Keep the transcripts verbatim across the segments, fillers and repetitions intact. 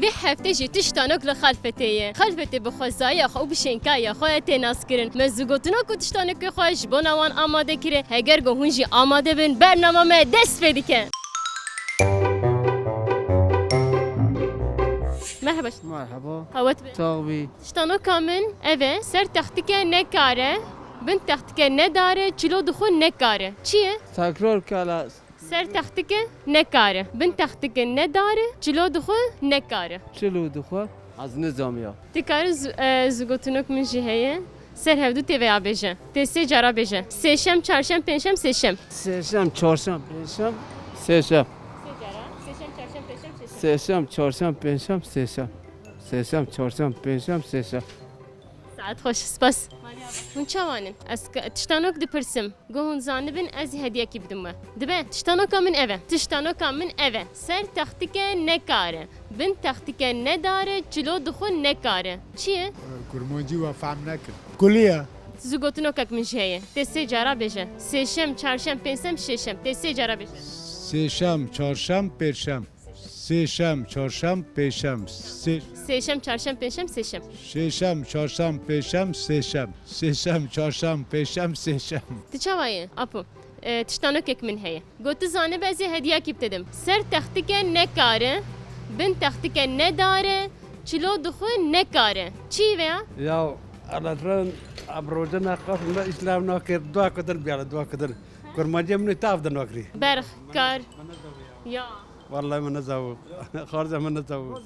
Vê heftê jî tiştanok li Xelfetê ye. Xelfetê bi xwezayiya xwe û bi şênkayiya xwe tê naskirin. Me zû gotinok û tiştanokê xwe ji bona wan amade kiriye. Heger ku hûn jî amade bin, bernama me dest pê dike. Merhaba. Merhaba. Qewet be. Sax bî. Tiştanoka min ev e, ser textike ne kar e, bin textike ne dar e, çilo dixwe ne kar e. Çi ye? Tekrar kela. Ser textike ne kar e, bin textike ne dar e, çilo dixwe ne kar e. Çilo dixwe. Ez nizamiya. Ti kar zû-, e, zû gotinok min jî heye. Ser hevdû tê veya bêje. Tê sê cara bêje. Sêşem, çarşem, pênşem, sêşem. Sêşem, çarşem, pênşem, sêşem. Sê cara. Sêşem, çarşem, pênşem, sêşem. Sêşem, çarşem, pênşem, sêşem. Sêşem, çarşem, pênşem, sêşem. Saet xweş, spas. Hûn çawan in? Ez ke-, tiştanok dipirsim. Go hûn zanibin, ez ê hediyekî bidim we. Dibe, tiştanoka min ev e. Tiştanoka min ev e. Ser textike ne kar e. Bin textike ne dar e, çilo dixwe ne kar e. Çi ye? Kurmancî we fehm nekir. Kulî ye. Zû gotinokek min jî heye. Tê sê cara bêje. Sêşem, çarşem, pênşem, şêşem. Tê sê cara bêje. Sêşem, çarşem, pêşem. Sêşem, çarşem, pêşem, sê- Sêşem, çarşem, pêşem, sêşem. Sêşem, çarşem, pêşem, sêşem. Sêşem, çarşem, pêşem, sêşem. Ti çawa yî, apo? E, tiştanokek min heye. Go ti zanibe ez ê hediyekî bitedim. Ser textike ne kar e, bin textike ne dar e, çilo dixwe ne kar e. Çi ye veya? Ya, eletren, em roje neqas, min de îşlev nakir, dua kudin biyale, dua kudin. Kurmancê min ê tav de nakirî. Berx, kar. Ya. Wallahî min nezabû. Xarze min nezabû.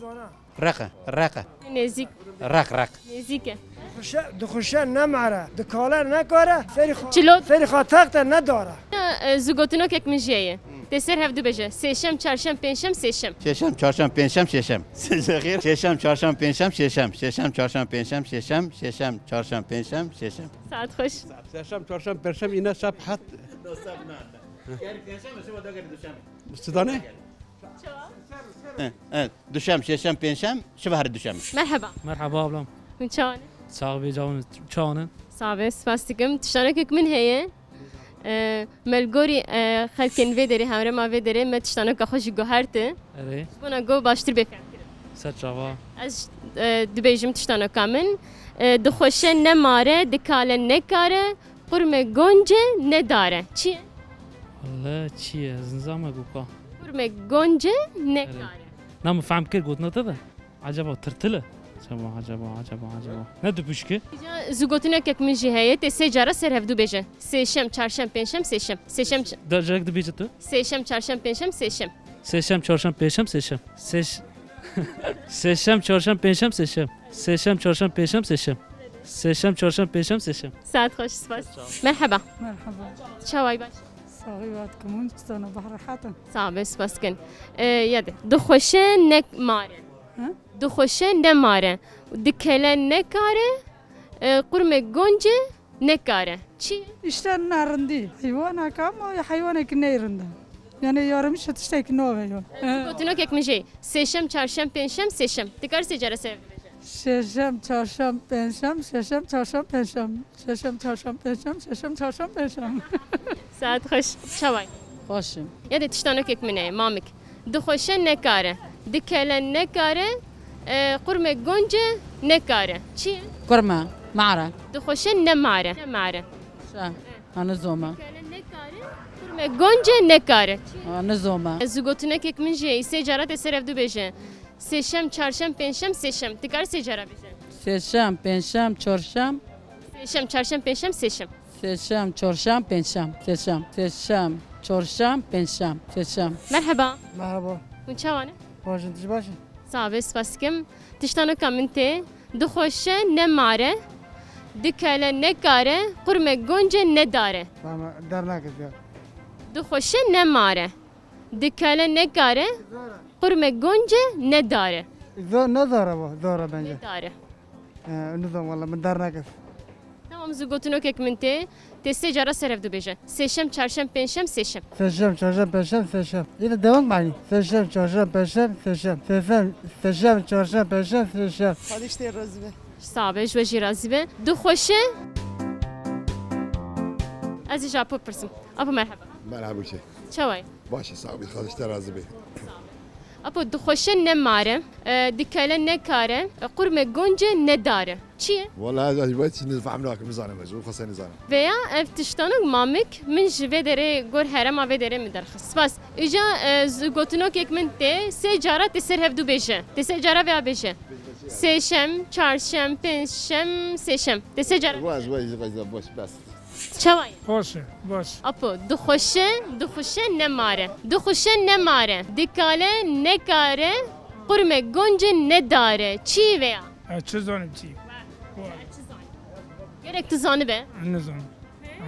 Req e, req e. Nêzîk. Req, req. Nêzîk e. Dixuşe, dixuşe ne mare, dikale ne kare, serî xwe, Çilo. Serî xwe texte ne dare. Ya, e, zû gotinokek min jî heye. Tê ser hevdû bêje. Sêşem, çarşem, pênşem, sêşem. Şêşem, çarşem, pênşem, şêşem. Şêşem, çarşem, pênşem, şêşem. Şêşem, çarşem, pênşem, şêşem. Şêşem, çarşem, pênşem, şêşem. Saet xweş. Sêşem, çarşem, pênşem, îne şep het. Sudanê? E, e, duşem, şêşem, pênşem, şiva her duşem. Merhaba. Merhaba ablam. Hûn çawan in? Sax bî, çawan in? Çawan in? Sax be, spas dikim. Tiştanokek min heye. E, me li gorî, e, xelkên vê derê, hemrema vê derê, me tiştanoka xwe jî guherte. Erê. Ji bona go baştir bê fehmkirin. Ser çava. Ez, e, dibêjim tiştanoka min. E, dixweşe ne mare, dikale ne kare, qurme gonce ne dare. Çi ye? Welle çi ye? Ez nizam me goka. Qurme gonce ne kare. Na min fehm kir gotina te de. Acaba tirtil e? Acaba, acaba, acaba, acaba. Ne dibûşke? Îca zû gotinekek min jî heye, tê sê cara ser hevdû bêje. Sêşem, çarşem, pênşem, sêşem. Sêşem ç- Da carek dibêje tu. Sêşem, çarşem, pênşem, sêşem. Sêşem, çarşem, pênşem, sêşem. Sêş-, sêşem, çarşem, pênşem, sêşem. Sêşem, çarşem, pênşem, sêşem. Sêşem, çarşem, pênşem, sêşem. Saet xweş, spas. Merhaba. Merhaba. Çawa yî, baş? Saxî wat kimun, sana bah rehat in. Sağ be, spas kin. E, ya de. Dixweşe ne mare. Hı? Dixweşe ne mare. Dikele ne kare. E, qurme gonce ne kare. Çi? İşte narindi. Heywanaka ama heywanekî neyrinda. Yani yarım işte tiştekî nove ya. Gotinokek min jê. Sêşem, çarşem, pênşem, sêşem. Dikar sê cara ser. Şeşem, çarşem, pênşem, şeşem, çarşem, pênşem. Şeşem, çarşem, pênşem, şeşem, çarşem, pênşem. Saet xweş. Çawa yî? Xweş im. Ya de tiştanokek min heye, mamik. Dixweşe ne kare. Dikele ne kare. E, qurme gonce ne kare. Çi ye? Kurme, mare. Dixweşe ne mare. Ne mare. Şe. Ha, nizome. Dikele ne kare. Qurme gonce ne kare. Ha, nizome. Zû gotinekek min jî heye, sê cara tê ser hevdû bêje. Sêşem, çarşem, pênşem, sêşem. Dikar sê cara bêje. Sêşem, pênşem, çarşem. Sêşem, çarşem, pênşem, sêşem. Sêşem, çarşem, pênşem, sêşem. Sêşem, çarşem, pênşem, sêşem. Merhaba. Merhaba. Hûn çawan in? Baş in, tu jî baş î? Sağ be, spas dikim. Tiştanoka min tê. Dixweşe ne mare. Dikele ne kare. Qurme gonce ne dare. Tamam, dernakez ya. Dixweşe ne mare. Dikele ne kare, qurme gonce ne dare. Zor, ne zor e bu? Zor e bence. Ne dare. He, nizam valla, min dernakez. Tamam, zû gotinokek min tê. Tê sê cara ser hevdû bêje. Sêşem, çarşem, pênşem, sêşem. Sêşem, çarşem, pênşem, sêşem. Yine devam mı aynı? Sêşem, çarşem, pênşem, sêşem. Sêşem, sêşem, çarşem, pênşem, sêşem. Xwedê ji te razî be. Sax be, ji we jî razî be. Dixweşe. Ez ê ji Apo bipirsim. Apo merheba. Merhaba şey. Çawa yî? Baş e, sax bî, Xwedê ji te razî be. Apo, dixweşe ne mar e, e, dikele ne kar e, e, qurme gonce ne dar e. Çi ye? Wala ez, ez, ez nifehmî nakim, nizanim ez, û xwese nizanim. Veya ev tiştanok mamik min ji vê derê gor herema vê derê min derxist. Spas. Îca, e, z-, gotinokek min tê, sê cara tê ser hevdû bêje. Tê sê cara veya bêje. Sêşem, çarşem, pêncşem, sêşem. Tê sê cara. Baş, baş, baş, baş, bes. Çawa ye? Baş e, baş. Apo, dixweşe, dixweşe ne mar e. Dixweşe ne mar e. Dikale, ne kar e, qurme gonce ne dar e. Çi veya? E, çi zanim çi? Gerek tu zanibe. Nizanim.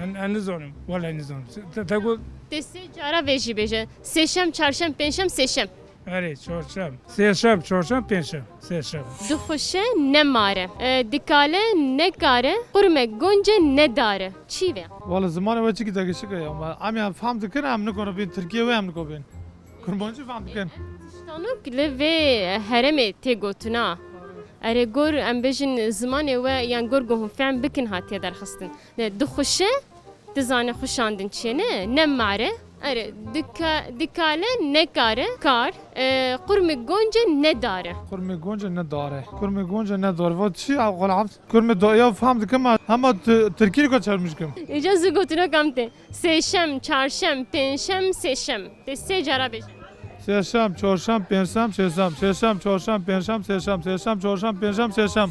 En, en nizanim. Wele nizanim. Te, te got. Tê sê cara vê jî bêje. Sêşem, çarşem, pêncşem, sêşem. Erê, çarşem. Sêşem, çarşem, pêncşem. Sêşem. Dixweşe ne mar e. E, dikale ne kar e. Qurme gonce ne dar e. Çi ve? Wala zimanê we çikî tekişik e ya. Em, em ya fam dikin, em nikone bên. Tirkiye wê em niko bên. Kurmancî fam dikin. Tiştanok li vê heremê tê gotina. Erê gor em bêjin zimanê we yan gor ku hûn fehm bikin hatiye derxistin. Ne, dixweşe, dizane xweşandin çi ye, ne? Ne mar e. Erê, dika-, dikale, ne kar e, kar. E, qurmê gonce ne dar e. Kurmê gonce ne dar e. Kurmê gonce ne dar e. Va çi, ev xwe li heft. Kurmê da-, ya fam dikim, hema ti-, tirkî niko çermiş kim. Îca zû gotinok am tê. Sêşem, çarşem, pêncşem, sêşem. Tê sê cara bêje. Sêşem, çarşem, pêncşem, sêşem. Sêşem, çarşem, pêncşem, sêşem. Sêşem, çarşem, pêncşem, sêşem.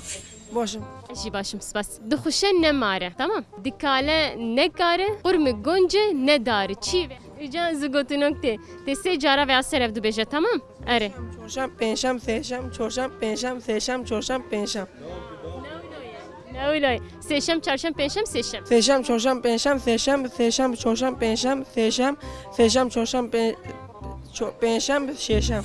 Baş im. Ez jî baş im, spas. Dixweşe ne mar e, tamam? Dikale ne kar e, qurmê gonce ne dar e. Çi ve? Îca zû gotinok tê. Tê sê cara veya ser hevdû bêje, tamam? Erê. Çarşem, pêncşem, sêşem, çarşem, pêncşem, sêşem, çarşem, pêncşem. Ne wilo ye? Sêşem, çarşem, pêncşem, sêşem. Sêşem, çarşem, pêncşem, sêşem, sêşem, çarşem, pêncşem, sêşem, sêşem, çarşem, pê-, ço-, pêncşem, şêşem.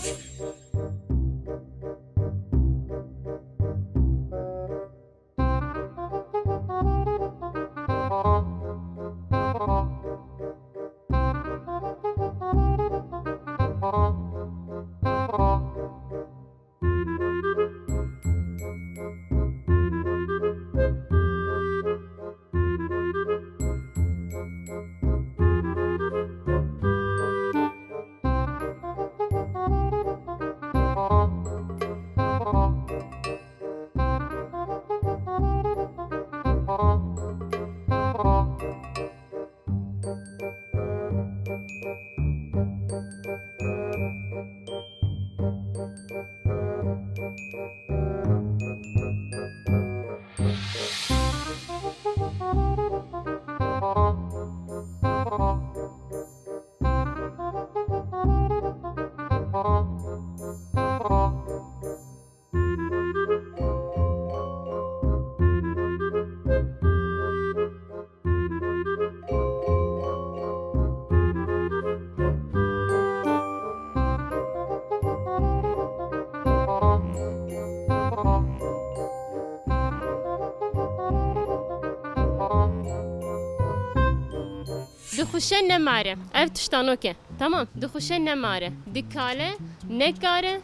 Dixweşe ne mar e. Ev tiştanok e. Tamam. Dixweşe ne mar e. Dikale, ne kar e.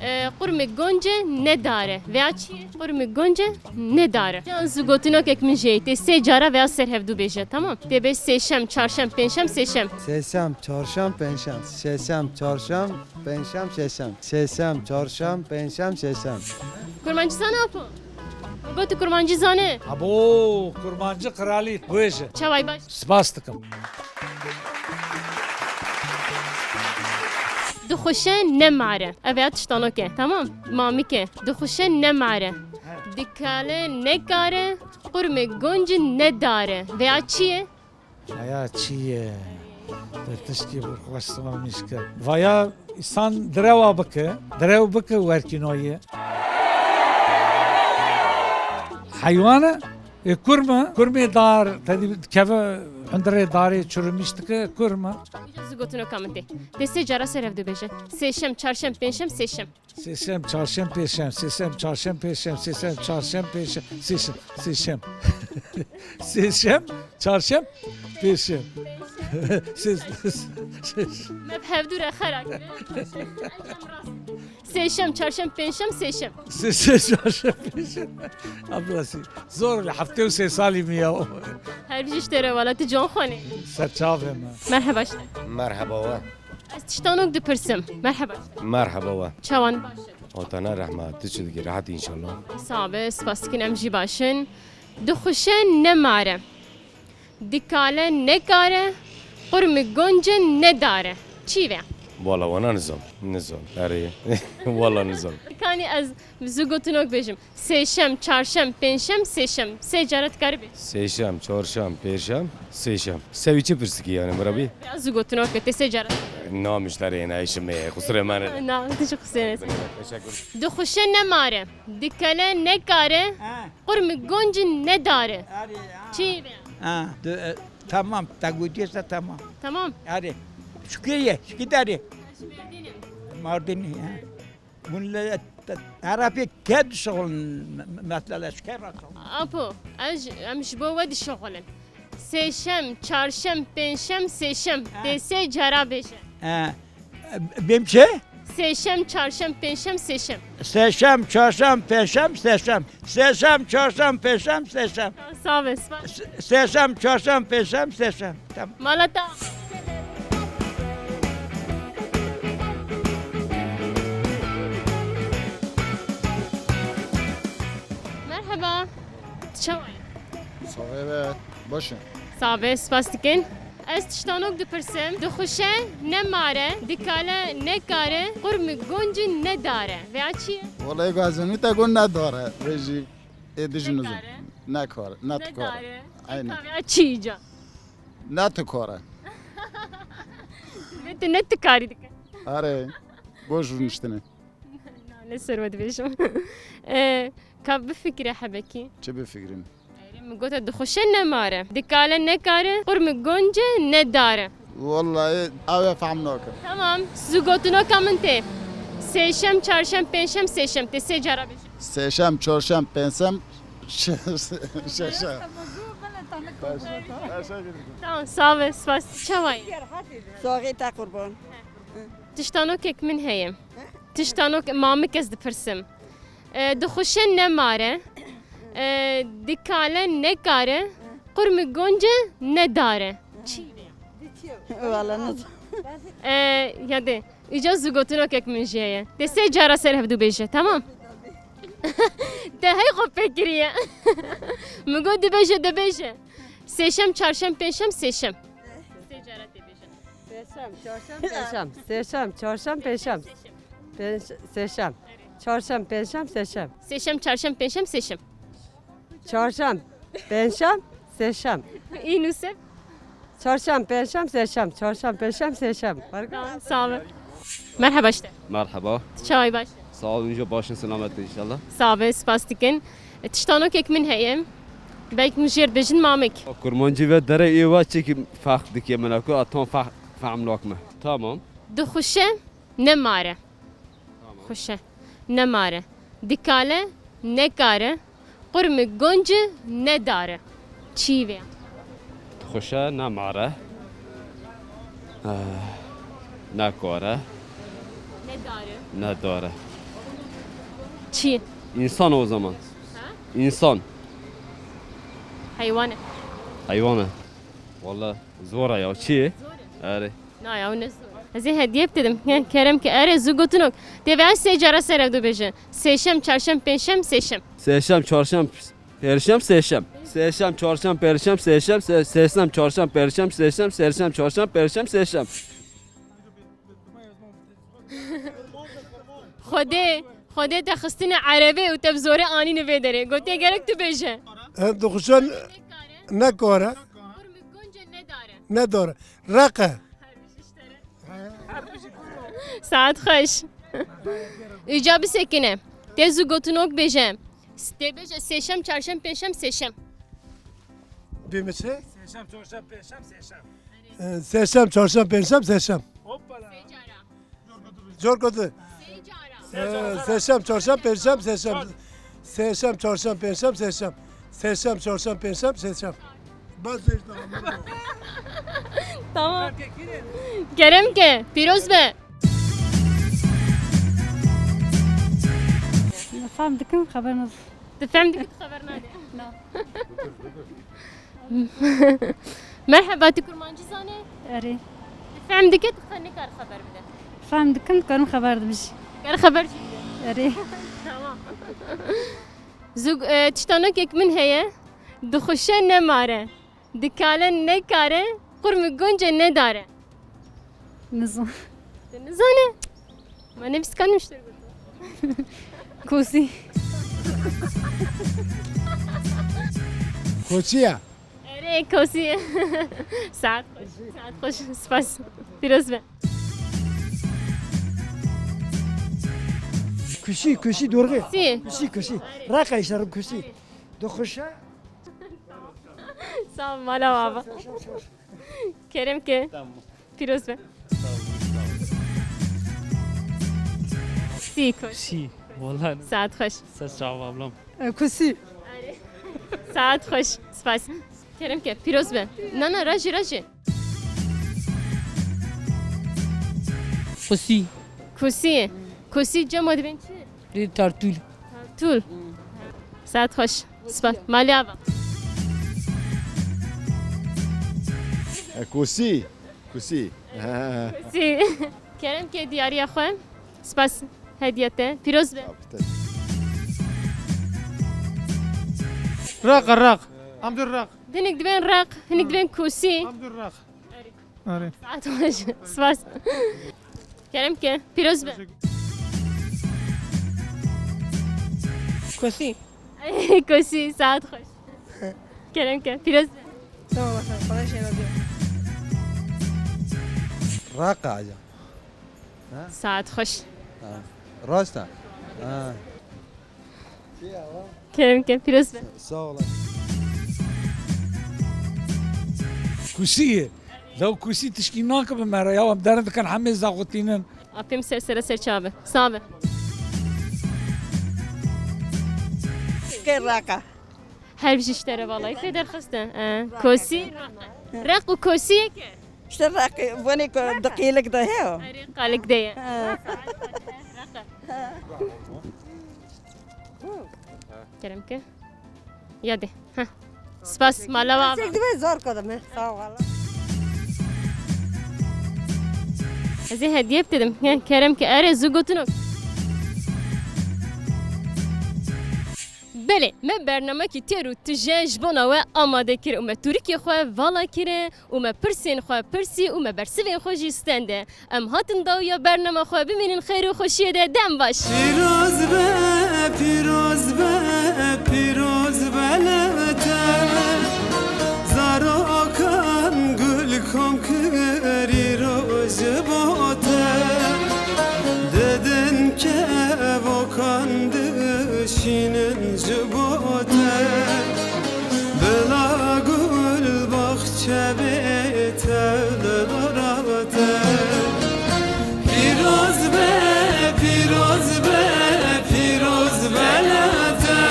E, qurmê gonce ne dar e. Veya çi ye? Qurmê gonce ne dar e. Yan zû gotinokek min jê tê sê cara veya ser hevdû bêje. Tamam. Tê bê sêşem, çarşem, pêncşem, sêşem. Sêşem, çarşem, pêncşem. Sêşem, çarşem, pêncşem, sêşem. Sêşem, çarşem, pêncşem, sêşem. Kurmancî zane apo? Gotu kurmancî zane. Abo, kurmancî kralî, wêje. Çaway baş. Spas dikim. Dixweşe ne mar e. Ev ya tiştanok e, tamam? Mamik e. Dixweşe ne mar e. Dikale ne kar e, qurmê gonci ne dar e. Veya çi ye? Veya çi ye? Te tiştî bi xwe sima nîşke. Veya îsan direwa bike, direw bike werkînoyê. Heywan e? Ê, kurm e? Kurmê dar, te dî dikeve hundirê darê çurumîş dike, kurm e. Îca zû gotinoka min tê. Tê sê cara ser hevdû bêje. Sêşem, çarşem, pênşem, sêşem. Sêşem, çarşem, pêşem, sêşem, çarşem, pêşem, sêşem, çarşem, pêşem, sêşem, sêşem. Sêşem, çarşem, pêşem. Sêş-, sêş-, Me bi hevdû re xera kir. Sêşem, çarşem, pênşem, sêşem. Sêşem, çarşem, pêşem. Abdullah, zor, heftê û sê salî min ya. Her bijî ji te re wala, tu can xwenê. Ser çavê me. Merheba ji te. Merheba we. Ez tiştanok dipirsim. Merheba. Merheba we. Çawan baş e? Otana rehma. Tu çi dikî? Rehet inşallah. Sabe, spas dikin, em jî baş in. Dixuşe ne mare. Dikale nekare. Qurmi gonce nedare. Çi ve? Wala wana nizam. Nizam. Erê. Wala nizam. Kanî ez zu gotinok bêjim. Sêşem, çarşem, pênşem, sêşem. Sê cara dikarî bê. Sêşem, çarşem, pênşem, sêşem. Sewî çi pirsikî yani mirabî? Biraz zu gotinok bê, tê sê cara. Na müşterê ne işim ê, kusure mane. Na, tu jî kusure. Teşekkür. Dixuşe ne mare, dikele ne kare, Ha. Qurmi gonci ne dare. Hadi, ha. Çi bê? Ha, de, e, tamam, te gotiye se tamam. Tamam. Hadi. Şükür ye, şükür dare. Mardinî, ha. Hûn li te-, terefê ke dişixulin me-, me-, mesela ji ke re dişixulin? Apo, ez ji, em ji bo we dişixulin. Sêşem, çarşem, pênşem, sêşem. Ha. Tê sê cara bêje. Ha. Bêm çi? Sêşem, çarşem, pênşem, sêşem. Sêşem, çarşem, pênşem, sêşem. Sêşem, çarşem, pênşem, sêşem. Sağ ol, spas. S-, sêşem, çarşem, pênşem, sêşem. Tamam. Mala te. Merhaba. Çawa ye? Sabe be. Baş e. Sabe, spas dikin. Ez tiştanok dipirsim. Dixuşe ne mare, dikale ne kare, qurmi gonci ne dare. Veya çi ye? Wala ê gazin te got ne dare. Vê jî ê dijî nizam. Nekare. Nekare, ne dikare. Nedare. Aynen. Eka veya çi îca? Ne dikare. Vê tu ne dikarî dike. Are, boş rûniştine. Na, ne ser we dibêjim. E, ka bifikire hebekî. Çi bifikirin? Erê, min gote dixuşe ne mare. Dikale nekare, qurmi gonce nedare. Wallahî, ew ê fehm nakim. Tamam, zu gotinoka min tê. Sêşem, çarşem, pênşem, sêşem. Tê sê cara bêje. Sêşem, çarşem, pênşem, şe-, şe-, şeşem. Tamam, sağ ol, spas. Çawa ye? Saxê te qurban. Tiştanokek min heye. Tiştanok mamik ez dipirsim. E, dixuşe ne mare, e, dikale ne kare, qurmi gonce ne dare. Çi? Wala nizam. E, ya de, îca zu gotinokek min jê ye. Te sê cara ser hevdu bêje, tamam? Te hey xwe pê kiriye. Min got dibêje, dibêje. Sêşem, çarşem, pênşem, sêşem. Sê cara tê bêje. Sêşem, çarşem, pênşem. Sêşem, çarşem, pênşem. Pênş-, sêşem. Çarşem, pênşem, sêşem. Sêşem, çarşem, pênşem, sêşem. Çarşem, pênşem, sêşem. Î nûse. Çarşem, pênşem, sêşem. Çarşem, pênşem, sêşem. Tamam, sağ ol. Merhaba işte. Merhaba. Çawa ye, baş? Sağ olun, baş in, selamet inşallah. Sağ ol, spas dikin. E, tiştanokek min heye. Belkî min jê re bêjin mamik. Kurmancî ve dere ê wa çekî ferq dike min ku a tam fe-, fehm nakme. Tamam. Dixuşe ne mare. Tamam. Xuşe. Ne mare. Dikale, nekare. Qurmi gonci, nedare. Çi ve? Xuşe, ne mare. Eh, nekare. Nedare. Nedare. Çi? İnsan o zaman. Ha? İnsan. Heywan e. Heywan e. Valla zor e ya. Çi? Zor e. Erê. Na ya, ne zor. Ez ê hediye bide dim. He, kerem ke. Erê, zu gotinok. Tê ve sê cara ser ev du bêje. Sêşem, çarşem, pênşem, sêşem. Sêşem, çarşem, pênşem, sêşem. Sêşem, çarşem, pênşem, sêşem. Se-, sêşem, çarşem, pênşem, sêşem. Sêşem, çarşem, pênşem, sêşem. Xwedê, Xwedê te xistine erebê û te bi zorê anîne vê derê. Gotiye gerek tu bêje. Em dixuşen nekare. Qurmi gonce nedare. Nedare. Reqe. Saet xweş. Îca bisekine. Tê zu gotinok bêje. Tê bêje sêşem, çarşem, pênşem, sêşem. Bê mi çi? Sêşem, çarşem, pênşem, sêşem. Ee, sêşem, çarşem, pênşem, sêşem. Hoppala. Cor gotu. Ee, sêşem, çarşem, pênşem, sêşem. Sêşem, çarşem, pênşem, sêşem. Sêşem, çarşem, pênşem, sêşem. Bas işte. Tamam. Kerem ke, pîroz be. Fam dikim, xeber naz. Tu fem dikî, tu xeber nadî. Na. Merheba, tu kurmancî zanî? Erê. Tu Fehm dike, tu xwe nikar xeber bide. Fehm dikim, dikarim xeber dibijî. Kar xeber jî bide. Erê. Tamam. Zû, e, tiştanokek min heye. Dixuşe ne mare. Dikale nekare. Qurmi gonce nedare. Nizan. Tu nizane? Ma ne bîst kanî miştir goto. Kosî. Kosî ya. Erê, kosî. Saet xweş. Saet xweş. Spas. Pîroz be. Kuşî, kuşî, doğru. Kuşî. Kuşî, kuşî. Raka işte, kuşî. Dixuşe. Sağ ol, mala baba. Kerem ke. Tamam. Pîroz be. Sağ ol, sağ ol. Sî koş. Sî. Vallahi. Saat xweş. Ses çav ablam. E, kusî. Saat xweş. Spas. Kerem ke. Pîroz be. Na, na, rajî, rajî. Kusî. Kusî. Kusî cema dibên çi? Rê tartûl. Tartûl. Saat xweş. Spas. Malê ava. E, kusî. Kusî. Kusî. Kerem ke diyariya xwe. Spas hediye te. Pîroz be. Raq, raq. Em dir raq. Hinek dibên raq, hinek dibên kusî. Em dir raq. Erê. Saet xweş. Spas. Kerem ke. Pîroz be. Kusî. Kusî, saet xweş. Kerem ke. Pîroz be. Tamam, efendim. Kolay şeyler diyor. Raka ya. Saet xweş. Ha. Rast e. Ha. Kerem ke, pîroz be. Sağ olun. Kusî ye. Lew kusî tişkî nake bi me re. Ya em derin dikin hemê zaxutînin. Apê min ser sere ser çabe. Sağ be. Kê raka. Her bijî ji te re valayî te derxiste. E, kosî. Req û kosî yek e. İşte rakı, bu ne ko-, diqîlik de he o. Erê, qalik de ye. Ha. Kerem ke. Ya de. Heh. Spas, mala wa. Çek dibe zor kodum he. Sağ ol. Ez ê hediye bidedim. He, kerem ke. Erê, zû gotin o. Belê, me bernamekî têr û tije ji bona we amade kir û me tûrikê xwe vala kire û me pirsên xwe pirsî û me bersivên xwe jî stende. Em hatin dawiya bernama xwe, bimînin xêr û xweşiyê de, dem baş. Pîroz be, pîroz be, pîroz be lê te. Zarokan gul kom kir îro ji bo te. Didin kevokan dişînin ji bo te. Bila gul baxçe bê tev li dora te. Pîroz be, pîroz be, pîroz be lê te.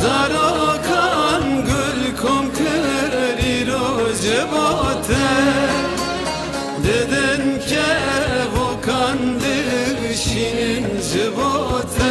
Zarokan gul kom kir îro ji bo te. Didin kevokan dişînin ji bo te.